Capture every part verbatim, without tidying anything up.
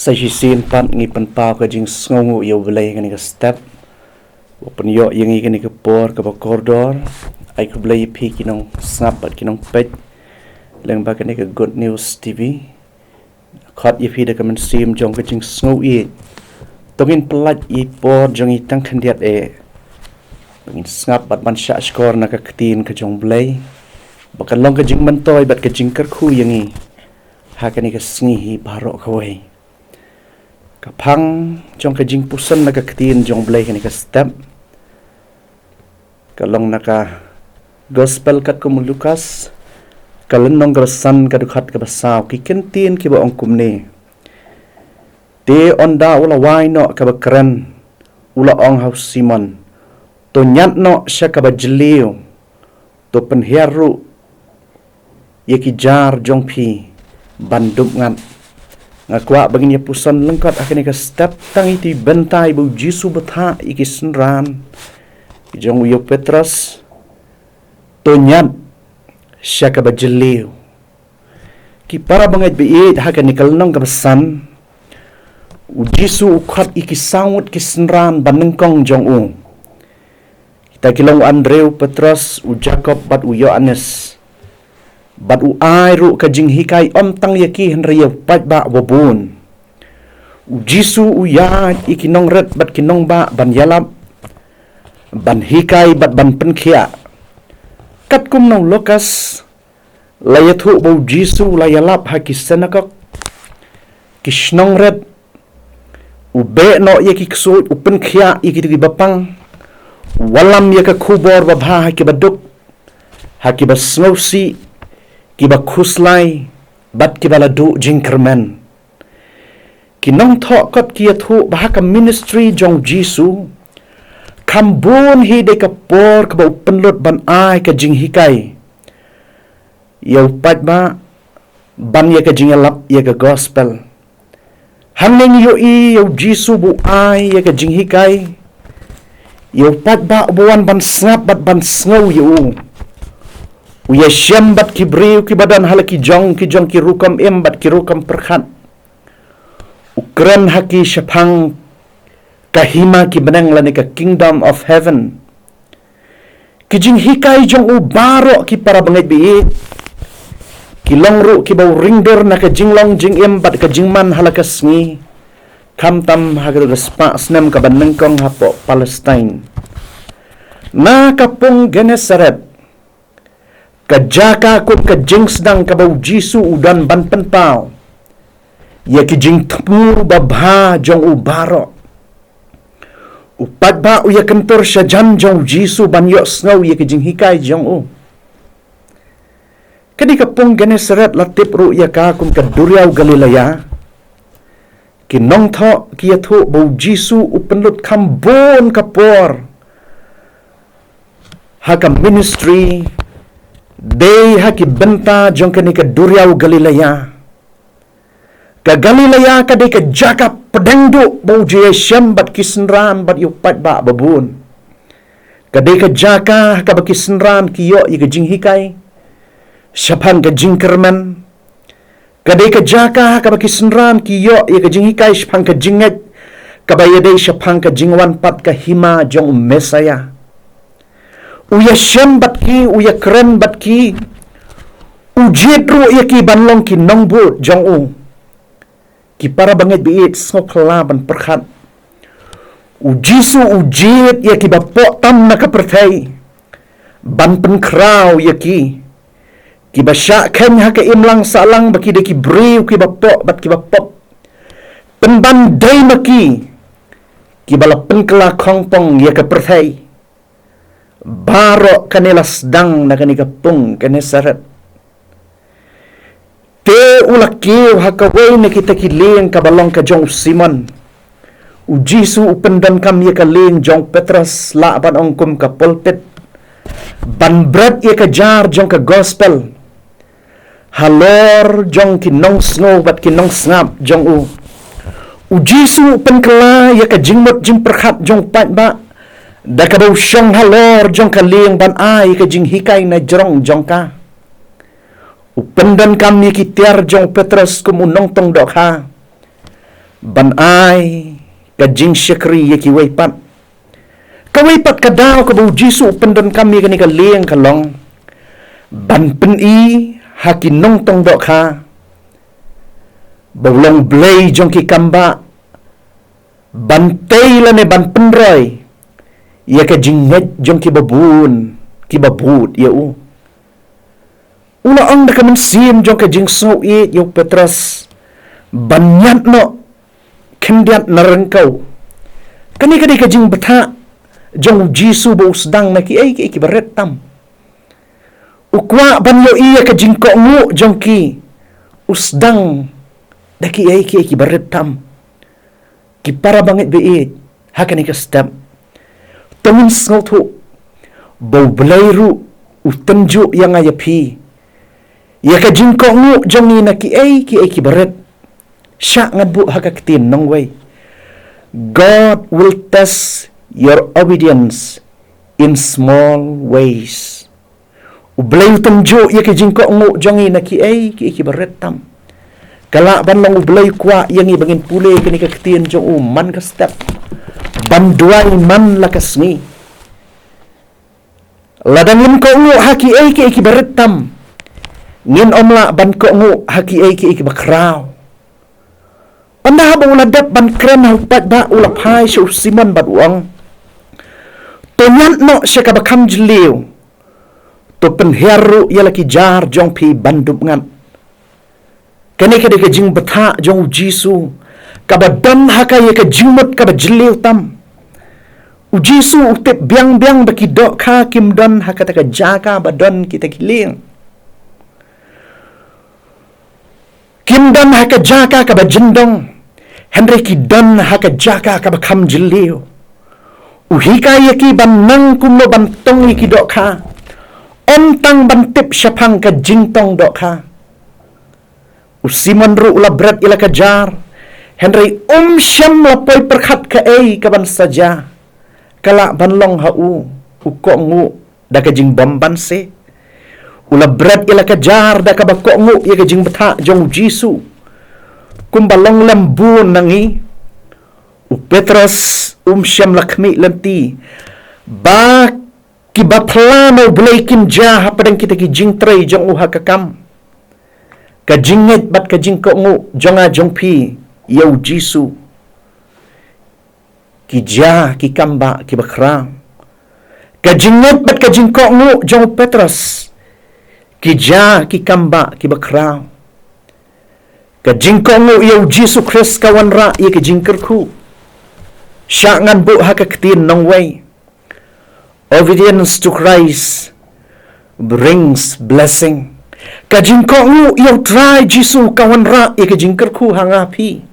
Sa shisien pat ngi pynpaw ka jingsngewnguh ïa U Blei kane ka step. U pynïoh ïa ngi kane ka por kaba kordor. Ai khublei ïa phi ki nongsngap bad ki nongpeit lyngba kane ka Good News T V. Khot ïa phi da ka mynsiem jong ka jingsngew ïeit. To ngin pyllait ïa i por jong ngi tang khyndiat eh. Ba ngin sngap bad ban shah shkor na ka ktien ka jong U Blei. Ba kan long ka jingmyntoi bad ka jingkyrkhu ïa ngi. Ha kane ka sngi hi baroh kawei. Ka phang jong ka jingpuson na ka ktien jong U Blei kane ka step. Ka long na ka Gospel katkum u Lukas. Ka lynnong kaba san ka dkhot kaba saw ki kyntien kiba ong kumne. Te ynda u la wai noh kaba kren u la ong ha u Simon. To ñiad noh sha kaba jylliew. To pynhiar ruh ïa ki jar jong phi ban dum ngat. Nga kwah ba ngin ïa puson lyngkot ha kane ka step tang ïa i bynta ba u Jisu u bthah ïa ki synran jong u ïa u Petros. To ñiad sha kaba jylliew. Ki para bangeit ba ïeit ha kane ka lynnong kaba san. U Jisu u khot ïa ki saw ngut ki synran ba nyngkong jong u. Kita ki long u Andrew, Petros, u Jakob bad u Ïoannis. Bad u ai ruh ka jinghikai ym tang ïa ki hynrei ïa u paidbah ba bun. U Jisu u ïaid ïa ki nongrit bad ki nongbah ban ïalap, ban hikai bad ban pynkhiah. Katkum na u Lukas, la ïathuh ba u Jisu u la ïalap ha ki synagog, ki shnong rit, u beh noh ïa ki ksuid, u pynkhiah ïa kito kiba pang, u wallam ïa ka khubor babha ha kiba duk, ha kiba sngewsih, kiba khuslai bad kiba la duh jingkyrmen. Ki nongthoh kot ki ïathuh ba ha ka ministry jong u Jisu, kham bun hi dei ka por kaba u pynlut ban ai ka jinghikai ïa u paidbah, ban ïa ka jingïalap ïa ka gospel. Hangne ngi ïohi ïa u Jisu ba u ai ïa ka jinghikai ïa u paidbah uba wan ban sngap bad ban sngew ïa u. U ïashem bad ki briew kiba don ha la ki jong ki jong ki rukom im bad ki rukom pyrkhat. U kren ha ki shaphang ka hima ki bneng lane ka kingdom of heaven. Ki jinghikai jong u baroh ki para bangeit ba ïeit, ki long ruh kiba u ringdur na ka jinglong jingim bad ka jingman ha la ka sngi, khamtam ha ka spah snem kaba nyngkong hapoh Palestine. Na ka pung Gennesaret, ka jaka kum ka jingsdang kaba u Jisu u don ban pynpaw ïa ki jingthmu babha jong u baroh. U paidbah u ïakyntur shajan jong u Jisu ban ïohsngew ïa ki jinghikai jong u. Ka dei ka pung Gennesaret la tip ruh ïa ka kum ka duriaw Galilea. Ki nongthoh ki ïathuh ba u Jisu u pynlut kham bun ka por ha ka ministry, dei ha ki bynta jong kane ka duriaw Galilea. Ka Galilea ka dei ka jaka pdeng duh ba u ju ïashem bad ki synran bad ïa u paidbah ba bun. Ka dei ka jaka ha kaba ki synran ki ïoh ïa ka jinghikai shaphang ka jingkyrmen. Ka dei ka jaka ha kaba ki synran ki ïoh ïa ka jinghikai shaphang ka jingngeit, kaba ïadei shaphang ka jingwan pat ka hima jong u Messaïah. U ïashem bad ki, u ïakren bad ki, u jied ruh ïa ki ban long ki nongbud jong u. Ki para bangeit ba ïeit, sngewphylla ban pyrkhat. U Jisu u jied ïa kiba poh tam na ka pyrthei ban pynkhraw ïa ki, kiba shah kheiñ ha ka imlang sahlang ba ki dei ki briew kiba poh bad kiba pop. Pynban dei ma ki kiba la pynkylla khongpong ïa ka pyrthei. Baroh kane la sdang na kane ka pung Gennesaret. Te u la kiew ha kawei na kita ki lieng kaba long ka jong u Simon. U Jisu u pyndonkam ïa ka lieng jong u Petros, lah ban ong kum ka pulpit, ban bret ïa ka jar jong ka gospel halor jong ki nongsngew bad ki nongsngap jong u. U Jisu u pynkylla ïa ka jingmut jingpyrkhat jong u paidbah da kaba u shong halor jong ka lieng ban ai ka jinghikai na jrong jong ka. U pyndonkam ïa ki tiar jong u Petros kum u nongtong dohkha. ban ai ka jingshakri ïa kiwei pat. Kawei pat ka daw kaba u Jisu u pyndonkam ïa kane ka lieng ka long ban pyni ha ki nongtong dohkha ba u long Blei jong ki kambah, ban tei lane ban pynroi ïa ka jingngeit jong kiba bun kiba bud ïa u. U la ong da ka mynsiem jong ka jingsngewbha ïa u Petros ban ñiad noh khyndiat na ryngkew. Kane ka dei ka jingbthah jong u Jisu ba u sdang na kiei kiei kiba rit tam. U kwah ban ïohi ïa ka jingkohnguh jong ki, u sdang da kiei kiei kiba rit tam. Ki para bangeit baieit, ha kane ka step, to ngin sngewthuh ba u Blei ruh u tynjuh ïa nga ïa phi ïa ka jingkohnguh jong ngi na kiei kiei kiba rit. Shah ngan buh ha ka ktien nongwei: God will test your obedience in small ways. U Blei u tynjuh ïa ka jingkohnguh jong ngi na kiei kiei kiba rit tam. Ka lah ban long u Blei u kwah ïa ngi ba ngin pule kane ka ktien jong u man ka step, ban duwai man la ka sngi. Lada ngim kohnguh ha kiei kiei kiba rit tam, ngin ym lah ban kohnguh ha kiei kiei kiba khraw. Ynda haba u la dep ban kren ha u paidbah, u la phai sha u Simon bad u ong: To ñiad noh sha kaba kham jylliew, to pynhiar ruh ïa la ki jar jong phi ban dupngat. Kane ka dei ka jingbthah jong u Jisu kaba don ha ka ïa ka jingmut kaba jylliew tam. U Jisu u tip biang biang ba ki dohkha kim don ha kata ka jaka ba don kita ki lieng. Kim don ha ka jaka kaba jyndong, hynrei ki don ha ka jaka kaba kham jylliew. U hikai ïa ki ban nang kumno ban tong ïa ki dohkha, ym tang ban tip shaphang ka jingtong dohkha. U Simon ruh u la bret ïa la ka jar, hynrei um shym la poi pyrkhat kaei kaban sa jia. Ka lah ban long ha u, u kohnguh da ka jingbymbanse. U la bret ïa la ka jar da kaba kohnguh ïa ka jingbthah jong u Jisu. Kumba long lem bun na ngi, u Petros um shym la khmih lynti ba kiba phla na u Blei kin jia hapdeng kita ki jingtrei jong u ha ka kam. Ka jingngeit bad ka jingkohnguh jong nga jong phi ïa u Jisu, ki jia ki kambah kiba khraw. Ka jingngeit bad ka jingkohnguh jong u Petros, ki jia ki kambah kiba khraw. Ka jingkohnguh ïa u Jisu Khrist ka wanrah ïa ka jingkyrkhu. Shah ngan buh ha ka ktien nongwei: Obedience to Christ brings blessing. Ka jingkohnguh ïa u Trai Jisu ka wanrah ïa ka jingkyrkhu ha nga phi.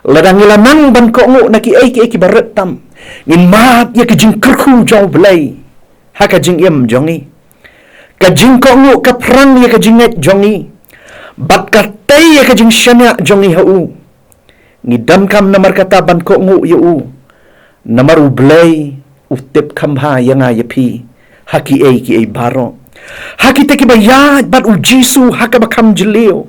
Lada ngi la nang ban kohnguh na kiei kiei kiba rit tam, ngin mad ïa ka jingkyrkhu jong u Blei ha ka jingim jong ngi. Ka jingkohnguh ka phrang ïa ka jingngeit jong ngi bad ka tei ïa ka jingshaniah jong ngi ha u. Ngi donkam namarkata ban kohnguh ïa u, namar u Blei u tip kham bha ïa nga ïa phi ha kiei kiei baroh. Ha kita kiba ïaid bad u Jisu ha kaba kham jylliew,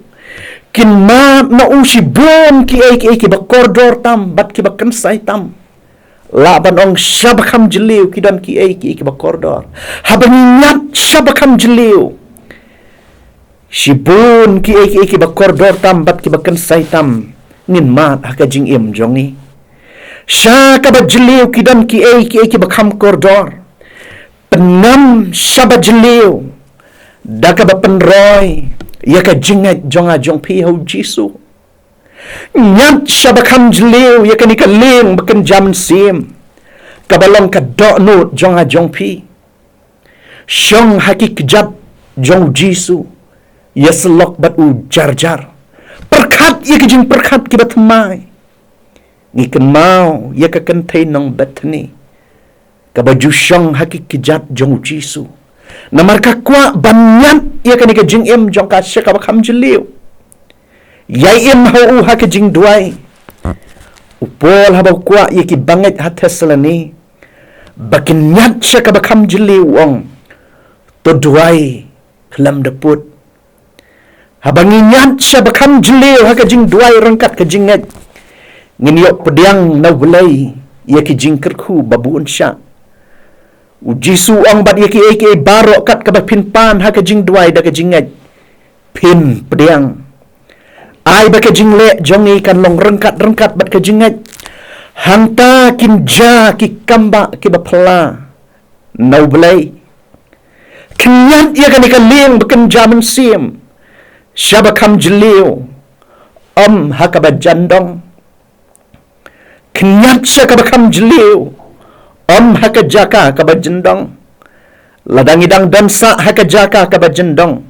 kin mad na u shibun kiei kiei kiba kordor tam bad kiba kynsai tam. Lah ban ong shaba kham jylliew ki don kiei kiei kiba kordor. Haba ngi ñiad shaba kham jylliew, shibun kiei kiei kiba kordor tam bad kiba kynsai tam, ngin mad ha ka jingim jong ngi. Sha kaba jylliew ki don kiei kiei kiba kham kordor. Pynngam shaba jylliew da kaba pynroi ïa ka jingngeit jong nga jong phi ha u Jisu. Ñiad shaba kham jylliew ïa kane ka lieng ba kynja mynsiem, kaba long ka dohnud jong nga jong phi. Shong ha ki kjat jong u Jisu, ïasyllok bad u jar jar. Pyrkhat ïa ki jingpyrkhat kiba thymmai. Ngi kynmaw ïa ka kynthei nong Bethani, kaba ju shong ha ki kjat jong u Jisu. Namar ka kwah ban ñiad ïa kane ka jingim jong ka sha kaba kham jylliew. Ïai im ha u ha ka jingduwai. U Paul haba u kwah ïa ki bangeit ha Thessaloni ba kin ñiad sha kaba kham jylliew, u ong: To duwai khlem da pud. Haba ngi ñiad shaba kham jylliew ha ka jingduwai ryngkat ka jingngeit, Ngin ïoh pdiang na U Blei ïa ki jingkyrkhu ba bun shah. U Jisu u ong bad ïa kiei kiei baroh kat kaba phin pan ha ka jingduwai da ka jingngeit, phin pdiang. Ai ba ka jingleh jong ngi kan long ryngkat ryngkat bad ka jingngeit. Hangta kin jia ki kambah kiba phylla na U Blei. Khynñiat ïa kane ka lieng ba kynja mynsiem sha ba kham jylliew, ym ha kaba jan dong. Khynñiat sha kaba kham jylliew, ym ha ka jaka kaba jan dong. Lada ngi dang don sah ha ka jaka kaba jan dong,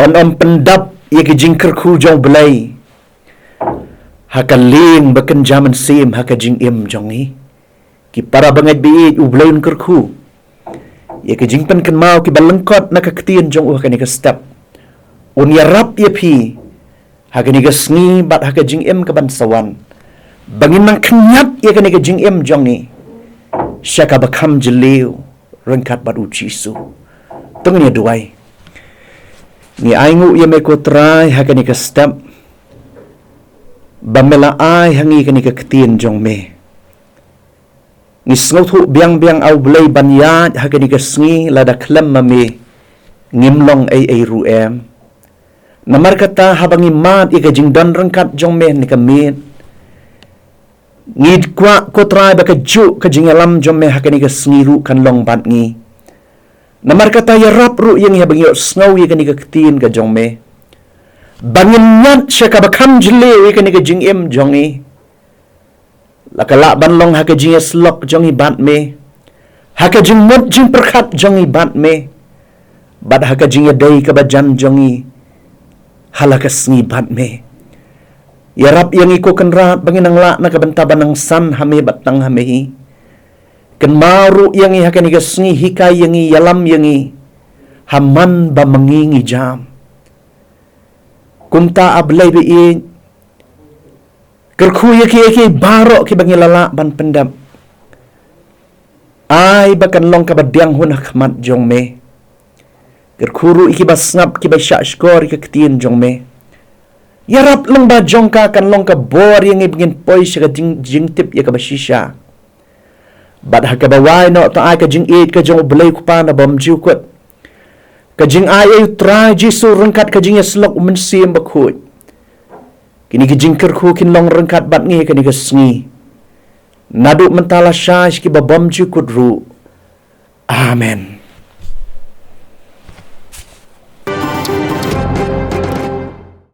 yn ym pyndap ïa ki jingkyrkhu jong U Blei ha ka lieng ba kynja mynsiem ha ka jingim jong ngi. Ki para bangeit ba ïeit, U Blei un kyrkhu ïa ki jingpynkynmaw kiba lyngkot na ka ktien jong u ha kane ka step. Un ïarap ïa phi ha kane ka sngi bad ha ka jingim kaban sa wan, ba ngin nang khynñiat ïa kane ka jingim jong ngi sha kaba kham jylliew ryngkat bad U Jisu. To ngin ïa duwai. Ngi ainguh ïa me ko Trai ha kane ka step ba me la ai ha ngi kane ka ktien jong me. Ngi sngewthuh biang biang, A U Blei, ban ïaid ha kane ka sngi lada khlem ma me ngim long ei ei ruh em. Namar kata, haba ngi mad ïa ka jingdon ryngkat jong me ha kane ka miet, ngi kwah ko Trai ba kajuh ka jingïalam jong me ha kane ka sngi ruh kan long bad ngi. Namar kata, ïarap ruh ïa ngi haba ngi ïohsngew ïa kane ka ktien ka jong me, ba ngin ñiat sha kaba kham jylliew ïa kane ka jingim jong ngi. La ka lah ban long ha ka jingïasyllok jong ngi bad me, ha ka jingmut jingpyrkhat jong ngi bad me, bad ha ka jingïadei kaba jan jong ngi ha la ka sngi bad me. Ïarap ïa ngi ko Kynrad ba ngin nang lah na ka bynta ban nang san ha me bad tang ha me hi. Kynmaw ruh ïa ngi ha kane ka sngi, hikai ïa ngi, ïalam ïa ngi ha man ba ma ngi ngi jam. Kumta, A Blei ba ïeit, kyrkhu ïa kiei kiei baroh kiba ngi la lah ban pyndep. Ai ba kan long kaba diang hun ha khmat jong me. Kyrkhu ruh ïa kiba sngap, kiba shahshkor ïa ka ktien jong me. Ïarap lyngba jong ka kan long ka bor ïa ngi ba ngin poi sha ka jing, jingtip ïa kaba shisha. Bad ha kaba wai noh, to ai ka jingïeit ka jong U Blei U Kpa na bymjukut, ka jingai ïa U Trai Jisu ryngkat ka jingïasyllok U Mynsiem Bakhuid, kine ki jingkyrkhu kin long ryngkat bad ngi ha kane ka sngi, naduh mynta lashai sha kiba bymjukut ruh. Amen.